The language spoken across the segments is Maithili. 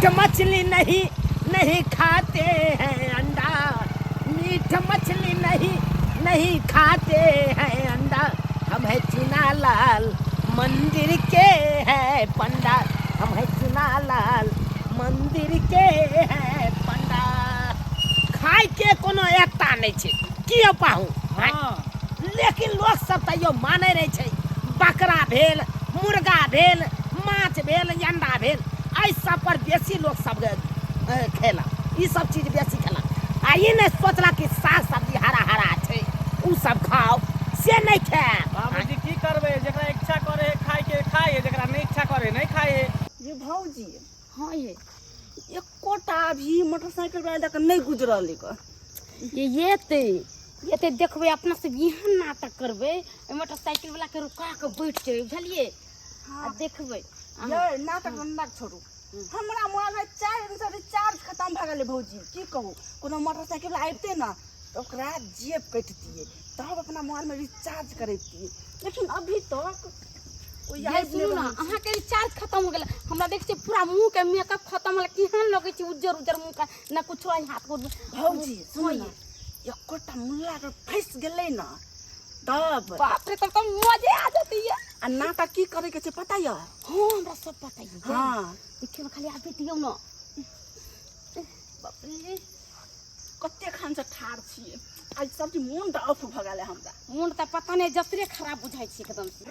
मीट मछली नहीं नहीं खाते हैं अंडा, मीट मछली नहीं नहीं खाते हैं अंडा, हम है चुनालाल मंदिर के है पंडा, हम है चुनालाल मंदिर के है पंडा। खाय के कोनो एकता नहीं छै की यौ पाहु? हाँ। लेकिन लोक सब तैयो मानै रहै छै। बकरा भेल, मुर्गा भेल, माछ भेल, अंडा भेल, एहि सब पर बेसी लोक सब खेलक, ई सब चीज बेसी खेलक। आ ई नहि सोचलक कि साग सब्जी हरा हरा छै ओ सब खाओ, से नहि खायब। बाबूजी की करबै, जकरा इच्छा करे है खाय के खाय है, जकरा नहि इच्छा करे नहीं खाय है। ये भौजी। हाँ ये एकोटा भी मोटरसाइकिल वाला दऽ कऽ नहि गुजरल एक। ये एते एते देखबै अपना सब एहन नाटक करबै, ओहि मोटरसाइकिल वाला के रुका के बैठ जेबै, बुझलियै? आ देखबै अहाँ। ये नाटक नाटक छोड़ू, हमरा मोबाइल में 4 दिन से रिचार्ज खत्म भऽ गेलै भौजी, की कहू। कोनो मोटरसाइकिल वाला आबिते ने तऽ ओकरा जेब कटितियै, तब अपना मोबाइल में रिचार्ज करैतियै, लेकिन अभी तक कोई ये आबि नहि सुनू ने, रहल छै। अहाँके रिचार्ज खत्म हो गेल, हमरा देख छियै पूरा मुँह के मेकअप खत्म हो गेल, केहन लगै छै उज्जर उज्जर मुँह के, ना कुछो एहि हाथ गोड़। भौजी सुनू ने, एकोटा मुल्ला अगर फँसि गेलै ने तब बाप रे, तब तऽ मजे आ जेतै ये। आ नाटक की करे के छै पता यऽ? हाँ हमरा सब पता ये। हाँ। देखियौ ने, खाली आबि दियौ ने। बाप रे, कते खान से ठाढ़ छियै आइ, सब चीज मोन तऽ ऑफ भऽ गेलै हमरा। मोन तऽ पता नहि जतरे खराब बुझाइ छै एकदम से।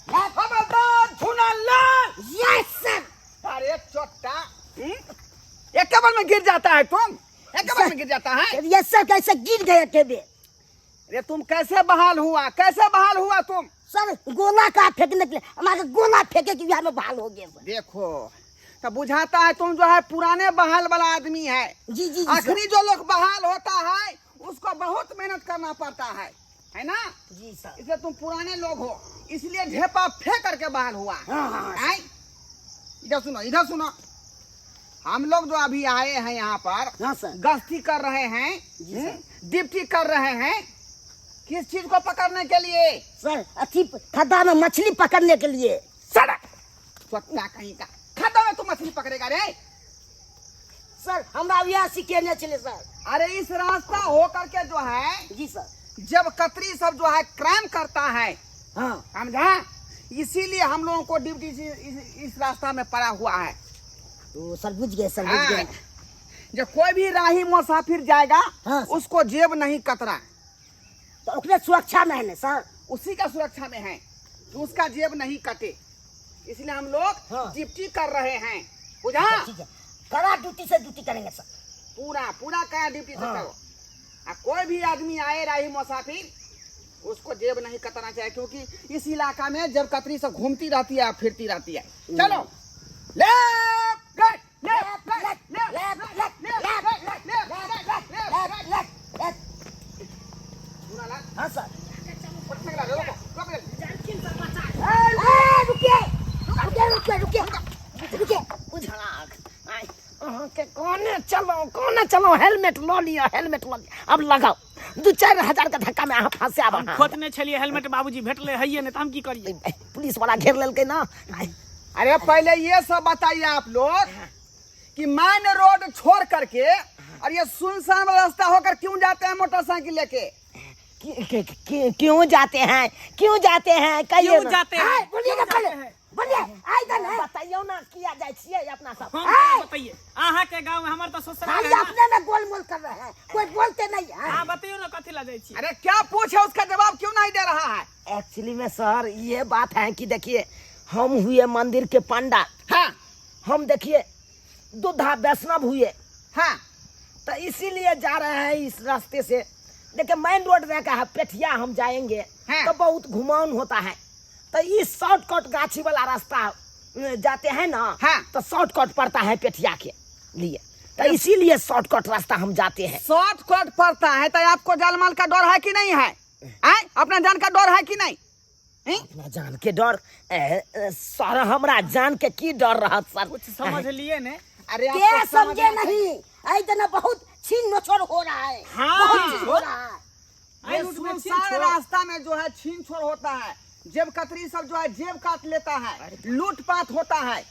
खबरदार झुनालाल। Yes sir. अरे चोट्टा, एक बार में गिर जाता है तुम, एक बार में गिर जाता है। यस सर, कैसे गिर गया केबे? अरे तुम कैसे बहाल हुआ, कैसे बहाल हुआ तुम? सर गोला का फेंकने के लिए, हमारे गोला फेंके के बिहार में बहाल हो गया सर। देखो तो बुझाता है तुम जो है पुराने बहाल वाला आदमी है। जी जी जी सर। आखिरी जो लोग बहाल होता है उसको बहुत मेहनत करना पड़ता है, है ना? जी सर। इसलिए तुम पुराने लोग हो, इसलिए ढेपा फेंक करके बहाल हुआ। हाँ, हाँ, हाँ। आए? इधर सुनो, इधर सुनो, हम लोग जो अभी आए हैं यहाँ पर, हाँ सर, गश्ती कर रहे हैं, जी सर। ड्यूटी कर रहे हैं, किस चीज को पकड़ने के लिए? सर अथी खड्डा में मछली पकड़ने के लिए। सड़क चोट्टा कहीं का, खड्डा में तू मछली पकड़ेगा रे? सर हमरा यह सिखेने छले सर। अरे इस रास्ता हो करके जो है, जी सर, जब कतरी सब जो है क्राइम करता है, हाँ समझा, इसीलिए हम लोगों को ड्यूटी इस रास्ता में पड़ा हुआ है। तो सर बुझ गए सर, बुझ गए। हाँ। जब कोई भी राही मुसाफिर जाएगा, हाँ। उसको जेब नहीं कतरा, तो ओकरे सुरक्षा में है ना सर? उसी का सुरक्षा में है कि उसका जेब नहीं कटे, इसलिए हम लोग हाँ। ड्यूटी कर रहे हैं, बुझा? ठीक है, कड़ा ड्यूटी से ड्यूटी करेंगे सर। पूरा पूरा कड़ा ड्यूटी से हाँ। करो। आ कोई भी आदमी आए राही मुसाफिर, उसको जेब नहीं कतरना चाहिए, क्योंकि इस इलाका में जब कतरी सब घूमती रहती है, फिरती रहती है। चलो left right left right left right left right left right left right. हाँ सर। रोको रोको। ए, रुकिए रुकिए रुकिए रुकिए रुकिए। बुझलाक अहाँके कोने चलो, कोने चलो, हेलमेट लऽ लिअ, हेलमेट लऽ लिअ, अब लगाउ, 2-4 हजार के धक्का में अहाँ फंसे आब। हम खोजने छलियै हेलमेट बाबूजी, भेटलै हइये नहि, तऽ हम की करियै? पुलिस वाला घेर लेलकै ना। अरे पहले ये सब बताइए आप लोग कि मेन रोड छोड़ करके और ये सुनसान वाला रास्ता होकर क्यों जाते हैं मोटरसाइकिल लेके? क्यों जाते हैं, क्यों जाते हैं, कहिए क्यों ना। जाते हैं? आए, बोलिए ना क्यों पहले, जाते हैं? बोलिए, आइ इधर ना। बताइयो ना, किया जाए छियै अपना सब। हम आए, बताइए अहाँ के गांव में, हमर तऽ ससुराल खाली है ना। अपने में गोलमोल कर रहे हैं, कोई बोलते नहीं है। अहाँ बतैयौ ना कथी लए जाइ छी? अरे क्या पूछे उसका जवाब क्यों नहीं दे रहा है? एक्चुअली में सर ये बात है कि देखिए हम हुए मंदिर के पंडा, हाँ, हम देखिए दुधा वैष्णव हुए, हाँ, तो इसीलिए जा रहे हैं इस रास्ते से। देखिए मेन रोड रहता है पेठिया, हम जाएंगे हाँ। तो बहुत घुमाउन होता है, तो इस शॉर्टकट गाछी वाला रास्ता जाते हैं ना, हाँ। तो शॉर्टकट पड़ता है पेठिया के लिए, तो इसीलिए शॉर्टकट रास्ता हम जाते हैं। शॉर्टकट पड़ता है तो आपको जान माल का डर है कि नहीं है? आए? अपना जान का डर है कि नहीं? अपना जान के डर? सर हमरा जान के की डर रहा सर? कुछ समझलिए ने। अरे के आपको समझे समझना नहीं, ऐ बहुत छीन नोचर हो रहा है। हाँ। बहुत चीज हो रहा है। ये एहि रूट में छीन सुनसान छोड़। रास्ता में जो है छीन छोड़ होता है। जेब कतरी सब जो है जेब काट लेता है, लूटपाट होता है।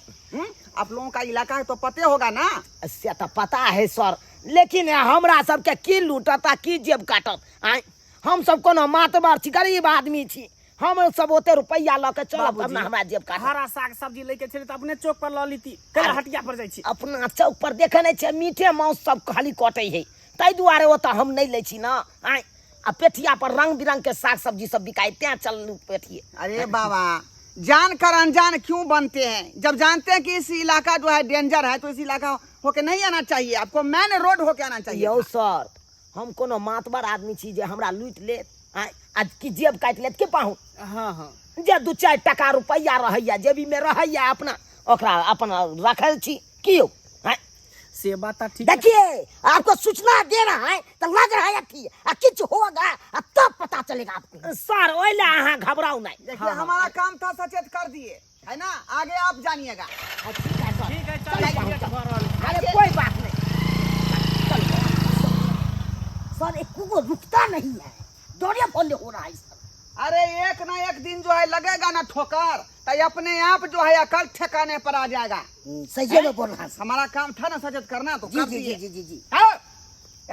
आप लोगों का इलाका है तो पते होगा ना। से तऽ पता है सर, लेकिन हमरा सबके की लूटत आ की जेब काटत? आँय, हम सब कोनो मातबर छी, गरीब आदमी छी, हम सब ओते रुपैआ लऽ के चलब तब ने हमरा जेब काटत। हरा साग सब्जी लैके छलै तऽ अपने चौक पर लऽ लीती, कैला हटिया पर जाइ छी? अपना चौक पर देखे नहि छियै, मीटे मांस सब खाली कटै है, ताहि दुआरे ओतऽ हम नहि लै छी ने। आँय, आ पेठिया पर रंग बिरंग के साग सब्जी सब बिकाय, तें चललू पेठिए। अरे बाबा, जान कर अनजान क्यों बनते हैं? जब जानते हैं कि इस इलाका जो है डेंजर है तो इस इलाका होके नहीं आना चाहिए, आपको मेन रोड होके आना चाहिए। यौ सर, हम कोनो मातबर आदमी छी जे हमरा लूटि लेत? आँय, आ कि जेब काटि लेत के पाहु? हाँ हाँ। जे दू चारि टका रुपैआ रहैया जेबी में रहैया अपना, ओकरा अपन रखल छी की यौ? आँय? से बात तऽ ठीक है। देखिए, आपको सूचना दे रहा है तो लग रहा है कि आ किछु होगा आ तब पता चलेगा आपको। सर, ओहि ला अहाँ घबराउ नहीं। देखिए, हमारा काम था सचेत कर दिए है ना, आगे आप जानिएगा। ठीक है सर। ठीक है, चल, चल, चल, भऽ रहल है। अरे कोई बात नहीं, चलो सर, एक को रुकता नहीं है, डरे बोले हो रहा है सर। अरे एक ना एक दिन जो है लगेगा ना ठोकर, तो ये अपने आप जो है अकल ठिकाने पर आ जाएगा। सही में बोल रहा है सर। हमारा काम था ना सचेत करना, तो जी कर जी दिए। जी जी जी। आओ। ए,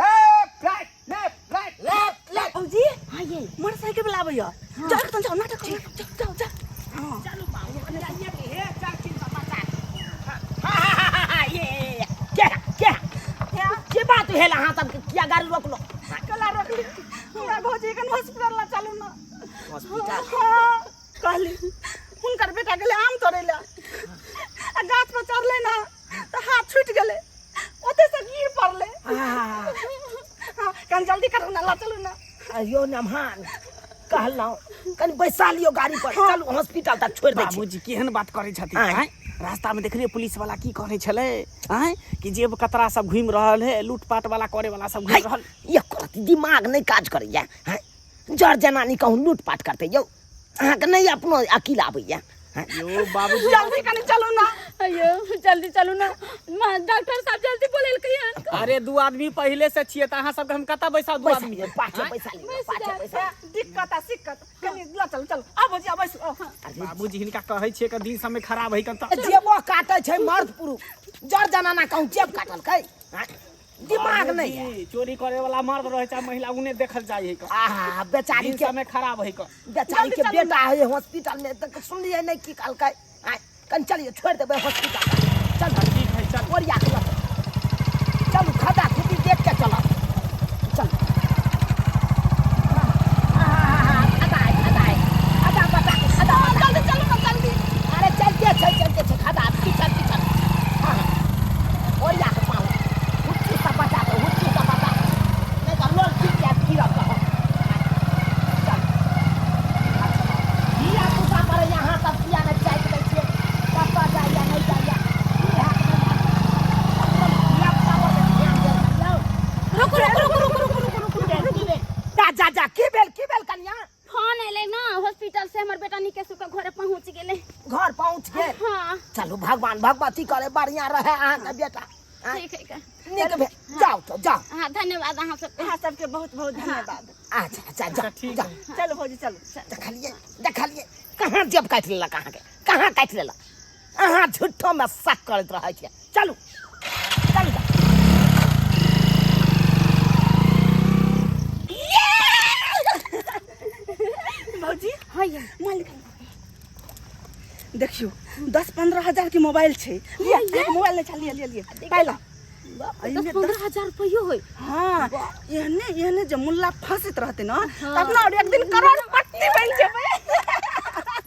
right, left, right, left left. भौजी, हाँ ये मोटरसाइकिल वाला आबैया, जाओ एकदम, जाओ, नाटक करू, जाओ जाओ जाओ। हाँ। चलू बाबू, जाइए कि हे चल चिंता बचा। हाँ हाँ हाँ हाँ, ये के के के बात भेल? अहाँ सब किया गाड़ी रोकलो? कला रोकली? हमरा भौजी कन हॉस्पिटल ला चलू ना। हॉस्पिटल? हाँ, कहली हुनकर बेटा गेलै आम तोड़ै लए आ गाछ पर चढ़लै ना तऽ हाथ छूटि गेलै, ओतऽ से गिर पड़लै। हाँ, कन जल्दी करू ना, ला चलू ना। अयो नमहान, कहलहुँ कनि बैसा लियौ गाड़ी पर, चलू हॉस्पिटल तक छोड़ि दै छी। बाबूजी केहन बात करै छथिन? आँय? आँय, रास्ता में देखलियै पुलिस वाला की करै छलै? आँय, कि जेब कतरा सब घुमि रहल है, लूटपाट वाला करे वाला सब घुमि है, रहल। ये करत दिमाग नहि काज करैया। हैं, जर जनानी कहूँ लूटपाट करतै यौ? अहाँके नहि अपनो अकील आबैया? हैं? यौ बाबूजी, जल्दी कनि चलू ना। अयो जल्दी चलू ना, डॉक्टर साहब जल्दी बोलेलकै हन। अरे दू आदमी पहिले से छियै तऽ अहाँ सबके हम कतऽ बैसाउ दू बैसा आदमी? लियौ, पाछे बैसा लियौ, पाछे बैसा लियौ। दिक्कत आ सिक्कत, कनि ला चलू, चलू, आउ भौजी, आउ, बैसू, आउ। बाबूजी, हिनका कहै छियै कि दिन समय खराब है कन तऽ जेबो काटै छै मर्द पुरुष, जर जनाना कहूँ जेब काटलकै? हैं? दिमाग नहीं है। बाबूजी, चोरी करे वाला मर्द रहे चाहे महिला, उने देखल जाइ है। आहा, बेचारी दिन के समय खराब है क। बेचारी के बेटा है हॉस्पिटल में, तऽ सुनलियै नहि की कहलकै? आँय, कनि चलियौ, छोड़ि देबै हॉस्पिटल, चल। ठीक है, चल। ओरिया के लऽ चलू, खदा खुदी देख के चलब, चल। खदा है, खदा है, खदा बचा के, खदा बचा। जल्दी चलू ना, जल्दी। अरे चलते छै, चलते छै, खदा पीछा पीछा। हाँ हाँ, ओरिया के पाहुन, हुच्ची से बचा के, हुच्ची से बचा के, नहीं तऽ लोल गिर जायत, गिरब तऽ हम। चल, धिया पुता पर यहाँ सब किया नहि चाटि दै छियै? कतऽ जाइया, नहि जाइया, की हैत, नहि हैत, अपन धिया पुता पर ध्यान देल करियौ। रुकू रुकू रुकू रुकू रुकू रुकू रुकू रुकू। जा जा जा, की भेल, की भेल कनिया? फोन एलै ना हॉस्पिटल से, हमर बेटा निके सुके घरे पहुंच गेलै। घर पहुँच गेल? हाँ। चलू, भगवान भगवती करे बढ़िया रहे अहाँके बेटा। आँय, ठीक है का। नीक भेल, जाउ तो जाउ। हाँ, धन्यवाद अहाँ सबके। अहाँ सबके बहुत बहुत धन्यवाद। अच्छा अच्छा, जाउ ठीक। जाउ। चलू भौजी, चलू। देखलियै, देखलियै, कहाँ जेब काटि लेलक अहाँके? कहाँ काटि लेलक? अहाँ झूठोमे शक करैत रहै छियै। चलू चलू, जाउ। भौजी। हाँ ये। मोबाइल निकाल, देखियौ, 10-15 हजार के मोबाइल छै। लिअ, अहाँके मोबाइल नहि छै, लिअ लिअ लिअ, पाइ ला। 10-15 हजार रुपयो होय? हाँ, एहने एहने जे मुल्ला फंसैत रहतै ने तऽ अपना और एक दिन करोड़पति बनि जेबै।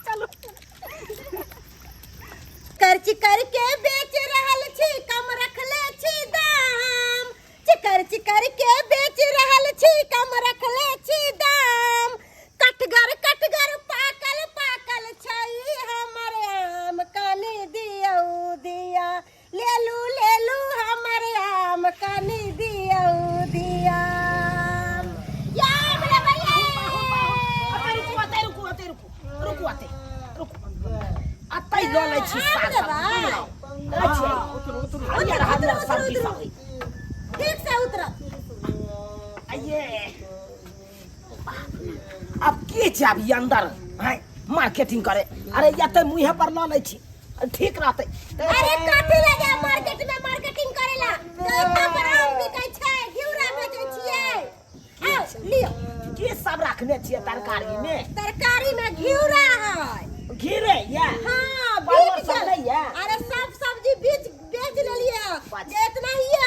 चलू। कर्ज करके बेच रहल छी, कम रखले छी दाम। चिकर चिकर के बेच रहल छी, कम रखले छी दाम। कटगर कटगर पाकल पाकल छै हमर आम, कनि दियौ दिया। लेलू लेलू हमर आम, कनि दियौ दिया। आम लेबै? अते रुकू, अते रुकू, अते रुकू, रुकू, अते रुकू, अते लऽ लै छी साग सब, बुझलहुँ? लै छियै। हरियर हरियर सब्जी सब है। ठीक से उतरब। आइये, अब के जाबी अंदर? हैं, मार्केटिंग करे। अरे एते मुँहे पर लऽ लै छी, ठीक रहतै। अरे कथी ले जाए मार्केट में मार्केटिंग करेला? तो एता पर आम बिकै छै, घिउरा बेचै छियै। आओ लियो। की सब रखने छियै तरकारी में? तरकारी में घिउरा है। घिरे या? हाँ, परवल बिक सब गेल। नहीं है? अरे सब सब्जी बीच बेच लेलिए, जे इतना ही है।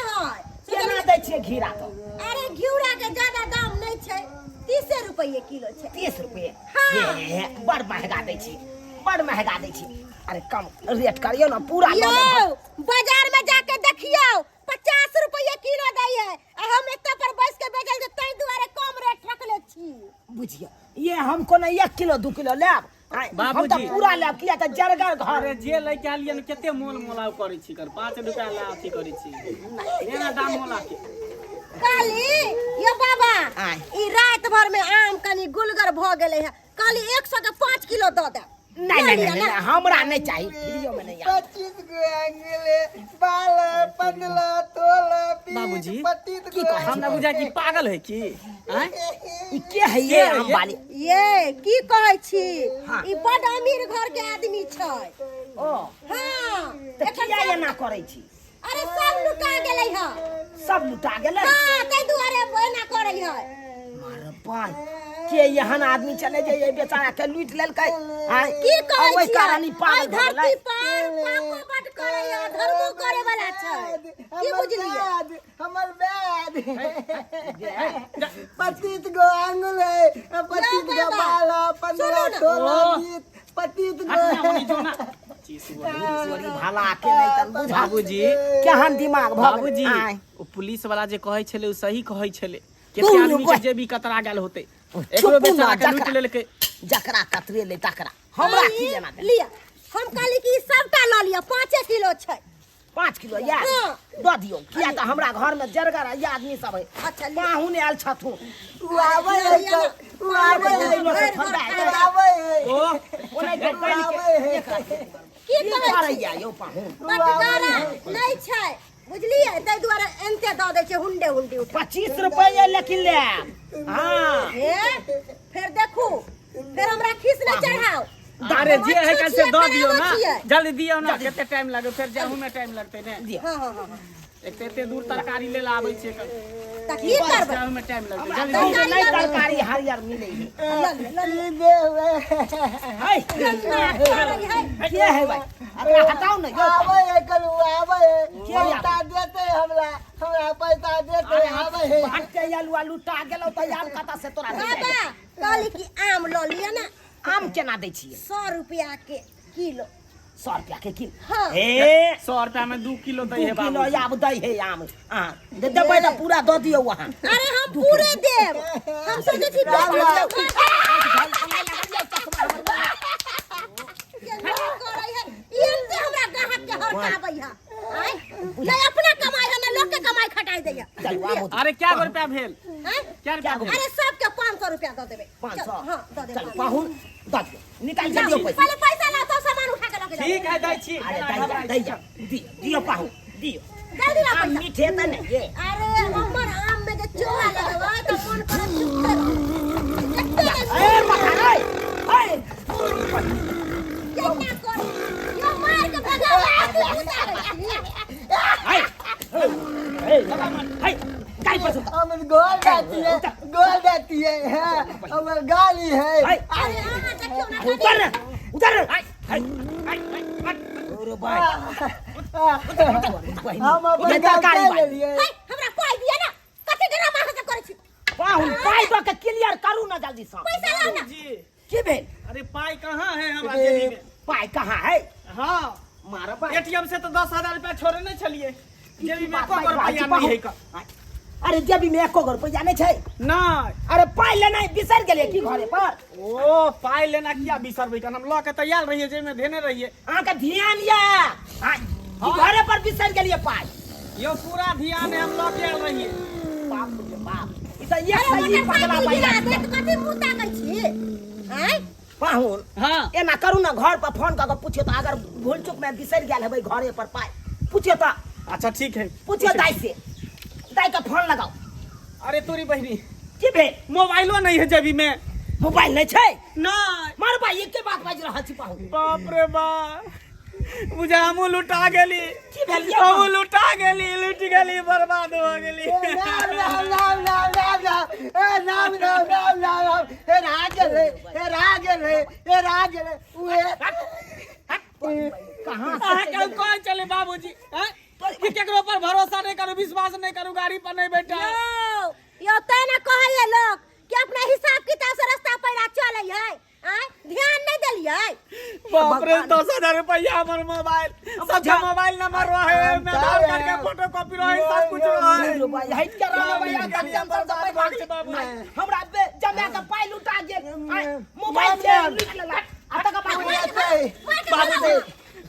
केना दै छियै घिरा तो? अरे घिउरा के ज्यादा दाम नहीं छै, 30 रुपये किलो छै। 30 रुपये? हाँ। हे, बड़ महंगा दै छी, बड़ महंगा दै छी। अरे कम रेट करियौ ने पूरा लऽ यौ लेब। बाजार में जाके देखियौ 50 रुपये किलो दै है, आ हम एतऽ पर बैस के बेचल जे ताहि दुआरे कम रेट रखले छी। बुझियौ ये हम कोनो 1 किलो 2 किलो लेब? आँय, हम तऽ बाबूजी। पूरा लेब, किया तऽ जरगर घर। अरे जे लैके आलियै ने कते मोल मोलाव करै छी, कर 5 रुपया ला अथी करै छी, एना दाम मोला के। काली यो बाबा, आँय। ई राति भर में आम कनी गुलगर भऽ गेलै है, काली 100 के 5 किलो दऽ दे। नहीं, नहीं, नहीं, नहीं, हमरा नहीं चाहिए, फ्रीओ में नहीं। 25 गो अंगुले, 12 15 16 20 बाबूजी, 25 की गो। कहै छी? हमरा बुझाय कि पागल है की? आँय? ई के है ये के है आम ये? वाली? ये की कहै छी? हाँ। ई बड अमीर घर के आदमी छै। ओ। हाँ। तऽ एकर किया सब एना करै छी? अरे सब लुटा गेलै है। सब लुटा गेलै? हाँ, ताहि दुआरे एना करै है। मार पाय के एहन आदमी चले जे ये बेचारा के लूटि लेलकै। आँय, की कहै आ ओहि छियै? कारण ई पागल एहि भऽ गेलै। धरती पर पापो बड करै है, धर्मो करे वाला छै। की बुझलियै? हमर बैद 25 गो आंगुल है, 25 गो बाबा, बाल, 15 सुनू ना। 16 20 25 गो। हट ना, ओनी जो ना। 25 गो। चोरी भला के नहीं तन बुझा। बाबूजी। केहन दिमाग भऽ गेलै। बाबूजी, आँय। ओ पुलिस वाला जे कहै छलै ओ सही कहै छलै। तू कते आदमी के बस। जेबी कतरा गेल होतै। ओ एकरो चुप ना, बेचारा के लूटि जकरा- लेलकै। जकरा कतरेलै तकरा हमरा की लेना देना? लिअ, हम कहली कि ई सबटा लऽ लिअ, 5 किलो छै। 5 किलो या हाँ। दऽ दियौ, किया तऽ हमरा घर में जरगर आ आदमी सब है। अच्छा, लिअ। पाहुन आयल छथुन। उ आबै है तऽ, उ आबै है, किलो से थोड़ा उ आबै है, ओ ओना जे उ पानि के आबै है। की की कहै छी? करैया यौ पाहुन? बटगारा नहि छै, बुझलियै? ताहि दुआरे एनते दऽ दै छै हुंडे हुंडी उठा। 25 रुपये लेकिन लेब। हाँ। हे, फेर देखू, फेर हमरा खीस नहि चढ़ाउ। अरे जे है हम कैसे दऽ दियौ छियै, ना, छियै। जल्दी दियौ ना, कते टाइम लागै? फेर जाहू में टाइम लगतै ने। दियौ। हाँ, हाँ, हाँ, हाँ। एक तऽ एते दूर तरकारी लेल आबै छियै, तऽ की करबै? जाहू में टाइम लगतै, हमरा जल्दी गाँव में दियौ। नहि तरकारी हरियर मिलै है। लऽ लिअ, लऽ लिअ। ई देबै। है। केना करै है? के है भाई? अरे हटाउ ने यौ। आबै है कल, उ आबै है। के आबै? पैसा देतै हमरा, हमरा पैसा देतै, आबै है। हटके आलू आलू टा गेलौ तऽ आब कतऽ से तोरा बाबा देतै? कहली कि आम लऽ लिअ ने। आम केना दै छियै? 100 रुपया के किलो। 100 रुपया के किलो? हाँ। हे, 100 रुपया में 2 किलो दै 2 है किलो बाबू। आब दै है आम। अहाँ देबै तऽ पूरा दऽ दियौ अहाँ। अरे हम पूरे देब, हम सोचै छी बाबा। केना करै है? ई एनते हमरा ग्राहक के हड़काबै है। आँय? नहि अपना कमाइ है, नहि लोक के कमाइ खटाइ दैया। चलू आबू। अरे क्या गो रुपया भेल? आँय? क्या रुपया भेल? अरे सबके 500 रुपया दऽ देबै। 500? हाँ, दऽ देबै। चलू पाहुन, दऽ दियौ, निकालि के दियौ पैसा। पहिले पैसा लाउ तब सामान उठा के लऽ के जाउ। ठीक है, दै छी। अरे दै जा, दै जा, दियौ, दियौ पाहुन, दियौ। जल्दी लाउ आम पैसा। मीठ हेतै ने ये? अरे हमर आम में जे चोहा लगबै तऽ मन करत चुपते रहू। एते ने ए पठान, ए, ए। केना करी? यौ मार के भगाबै, तू गुस्सा होइ छी। ए, ए, ए, गाड़ी पर सुता। हमर गोल जाती है, गोल जाती है, हाँ, हमर गाली है। ए, अरे अहाँ देखियौ ने उतर रे, उतर रे। अरे भाई, हम अपन ये गाल तरकारी दे भाई। लेलियै। है, हमरा पाइ दिअ ने, कथी ड्रामा अहाँ सब करै छी? पाहुन, पाइ दऽ के क्लियर करू ना जल्दी सँ। पैसा लाउ ने। जी। की भेल? अरे पाई कहाँ है हमरा जेबी में? पाइ कहाँ है? हाँ। मार पाइ। एटीएम से तो 10,000 रुपया छोड़े नहीं छलिए, जेबी में बात एको बात गो बात रुपया पाहुन। नहीं है का। अरे जेबी में एको गो रुपया नहीं छै? नहीं। अरे पाइ लेनाइ बिसरि गेलियै की घरे पर? ओ पाइ लेना किया बिसरबै कन, हम लऽ के तैयार रहियै, जेबी में धेने रहियै। अहाँके ध्यान यऽ? आँय, की घरे पर बिसरि गेलियै पाइ? यौ पूरा ध्यान है, हम लऽ के आयल रहियै। बाप रे बाप, ई तऽ एक अरे सही पगला मोटरसाइकिल बैला। गिरा देत, कथी मुँह ताकै छी? आँय? पाहुन, हाँ। एना करू ने, घर पर फोन कऽ के पूछियौ तऽ, अगर भूल चूक में बिसरि गेल हेबै घरे पर पाइ, पूछियौ तऽ। अच्छा ठीक है, पूछियौ दाइ से, दाइ के फोन लगाउ। अरे तोरी बहिनी। की भेल? मोबाइलो नहीं है जेबी में। मोबाइल नहि छै? नहि। मार भाई, एके बात बाजि रहल छी पाहुन। बाप रे बाप, बुझा हमहूँ लुटा गेली। की भेल यौ? हमहूँ लुटा गेली, लुटि गेली, बर्बाद हो गेली। राम राम राम राम राम राम, ए राम राम राम राम राम, हे राज रे, हे राज रे, हे राज रे, उहे कहाँ से? अहाँ के कहै छलै बाबूजी हैं? कि केकरो पर भरोसा नहीं करू, विश्वास नहीं करू, गाड़ी पर नहीं बैठा। यौ यौ, तैं ने कहैये लोक कि अपना हिसाब किताब से रास्ता पैरा चलै है। आँय, ध्यान नहीं देलियै? बाप रे, 10,000 रुपया, हमर मोबाइल, सबके मोबाइल नंबर रहे, ओहिमे आधार कार्ड के फोटो कॉपी रहे, सब कुछ रहे। भाई, हटि के रह भाई, टेंशन से भाग गेली बाबू। हमरा जमा के पाइ लुटा गेल, आँय, मोबाइल से लुटि लेलक आ तकर बाद बाबूजी,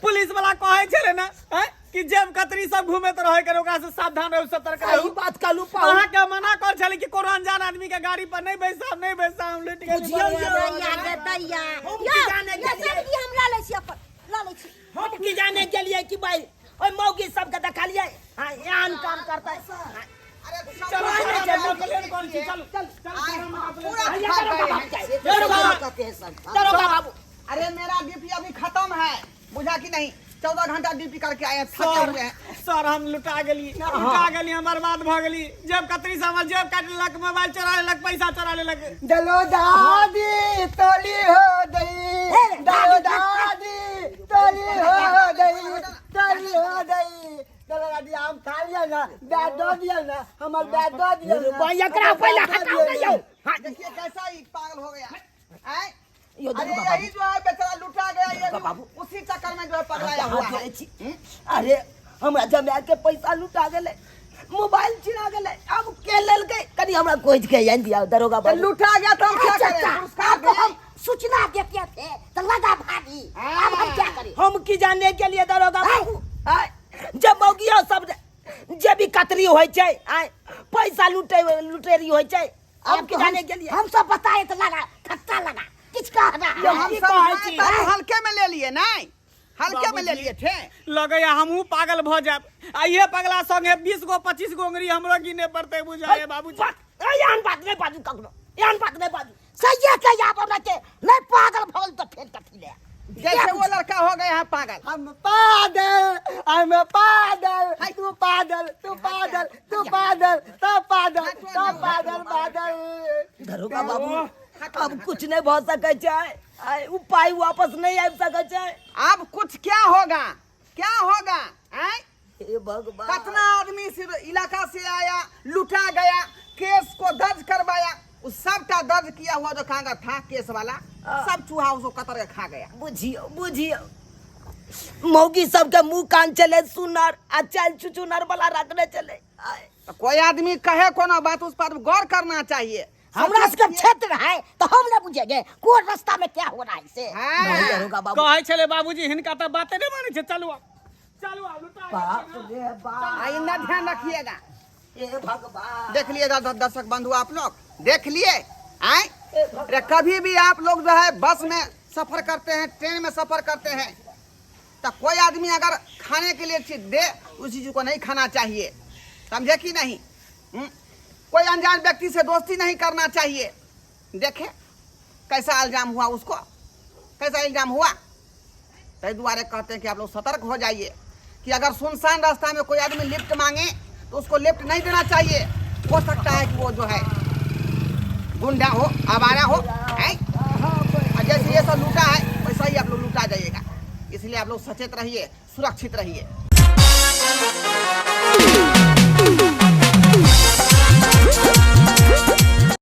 पुलिस वाला कहै छलै ने हैं, कि जेब कतरी सब घूमेत रहे कर, ओकरा से सावधान रहू, सतर्क सही रहू। बात कहलू पाहुन। अहाँ के मना कर छलै कि कोनो अनजान आदमी के गाड़ी पर नहीं बैसाब, नहीं बैसाब, हम लुटि गेली। बुझियौ यौ। दैया गे दैया। हम की यौ, जाने यौ, गेलियै? सब्जी हम लऽ लै छी, अपन लऽ लै छी। हम की जाने गेलियै कि भाई ओहि मौगी सबके देखलियै, हाँ, एहन काम करतै। चलो चलो, कंप्लेन करै छी, चलू चल चल। पूरा भैया, खा दरोगा गए बाबू हैं। जाए, दरोगा बाबू, दरोगा बाबू। अरे मेरा ड्यूटी अभी खत्म है, बुझा कि नहीं? 14 घंटा ड्यूटी करके आए हैं, थके सर हुए हैं। सर, हम लुटा गेली, लुटा गेली, हम बर्बाद भऽ गेली। जेब कतरी से हमर जेब काटि लेलक, मोबाइल चोरा लेलक, पैसा चोरा लेलक। दलो दादी तोली हो गई, दलो दादी तोली हो गई, तोली हो गई। दलो दादी आम खा लिया ना, बैग दो दिया ना, हमार बैग दो दिया ना। भाई, एकरा पहिले हटाउ ने यौ। हाँ, देखिए कैसा ही पागल हो गया आए? यो अरे दरोगा यही जो है बेचारा लुटा गया, ये दरोगा भी बाबू। उसी चक्कर में जो है पकड़ाया हाथ हुआ है। जोड़ै छी। अरे हमरा जमा के पैसा लुटा गेलै, मोबाइल छिना गेलै, आब के लेलकै कनि हमरा खोजि के आनि दिया दरोगा तो बाबू। लुटा गया तो हम क्या अच्छा करें? अच्छा, पुरस्कार आपको दें? हम सूचना देते थे तो लगा भागी, अब हम क्या करें? हम की जाने के लिए दरोगा बाबू, आय, जे मौगियो सब जे भी कतरी होइ छै, आय, पैसा लुटे लुटेरी होइ छै, अब की जाने के लिए हम सब बताए तो लगा खट्टा लगा किछ कहना। यौ, हम की सब कहै छी? तो हल्के में ले लिए, नहीं हल्के में ले लिए थे। लगैया हमहूँ पागल भऽ जायब आ इहे पगला संगे 20 गो 25 गो अंगुरी हमरो गिने पड़तै बुझाइए बाबूजी। बात, एहन बात नहि बाजू कखनो, एहन बात नहि बाजू। सही के आब हमरा के नहीं पागल भल तो फेर कथी ले। जैसे वो लड़का हो गया है पागल। हम पागल, हम पागल, तू पागल, तू पागल, तू पागल, सब पागल, सब पागल, पागल। दरोगा बाबू, अब कुछ नहीं भऽ सकै छै, आइ उपाय वापस नहीं आबि सकै छै। अब कुछ क्या होगा, क्या होगा? आय? हे भगवान, कितना आदमी सिर्फ इलाका से आया, लुटा गया, केस को दर्ज करवाया, उस सबका दर्ज किया हुआ जो कागज था केस वाला, सब चूहा उसको कतर के खा गया। बुझियौ बुझियौ, मौगी सबके मुंह कान चले सुनर आ चाल चुचुनर वाला रखने चले। आय। तो कोई आदमी कहे कोनो बात, उस पर गौर करना चाहिए। हमरा सबके क्षेत्र है तो हम ना बुझेंगे कौन रास्ता में क्या हो रहा है से। हाँ। नहीं दरोगा बाबू। कहै छलै बाबूजी, हिनका तऽ बाते नहि मानै छै। चलू आब, चलू आब, लुटा गेल। बाप रे बाप, आइंदा ध्यान रखिएगा। हे भगवान। देख लिए दर्शक बंधु, आप लोग देख लिए आए। अरे कभी भी आप लोग जो है बस में सफर करते हैं, ट्रेन में सफर करते हैं, तो कोई आदमी अगर खाने के लिए चीज दे, उस चीज को नहीं खाना चाहिए, समझे कि नहीं? कोई अनजान व्यक्ति से दोस्ती नहीं करना चाहिए। देखे कैसा इल्जाम हुआ उसको, कैसा इल्जाम हुआ। तै दुआरे कहते हैं कि आप लोग सतर्क हो जाइए कि अगर सुनसान रास्ता में कोई आदमी लिफ्ट मांगे तो उसको लिफ्ट नहीं देना चाहिए। हो सकता है कि वो जो है गुंडा हो, आवारा हो, है? और जैसे ये सब लूटा है वैसा ही आप लोग लूटा जाइएगा। इसलिए आप लोग सचेत रहिए, सुरक्षित रहिए।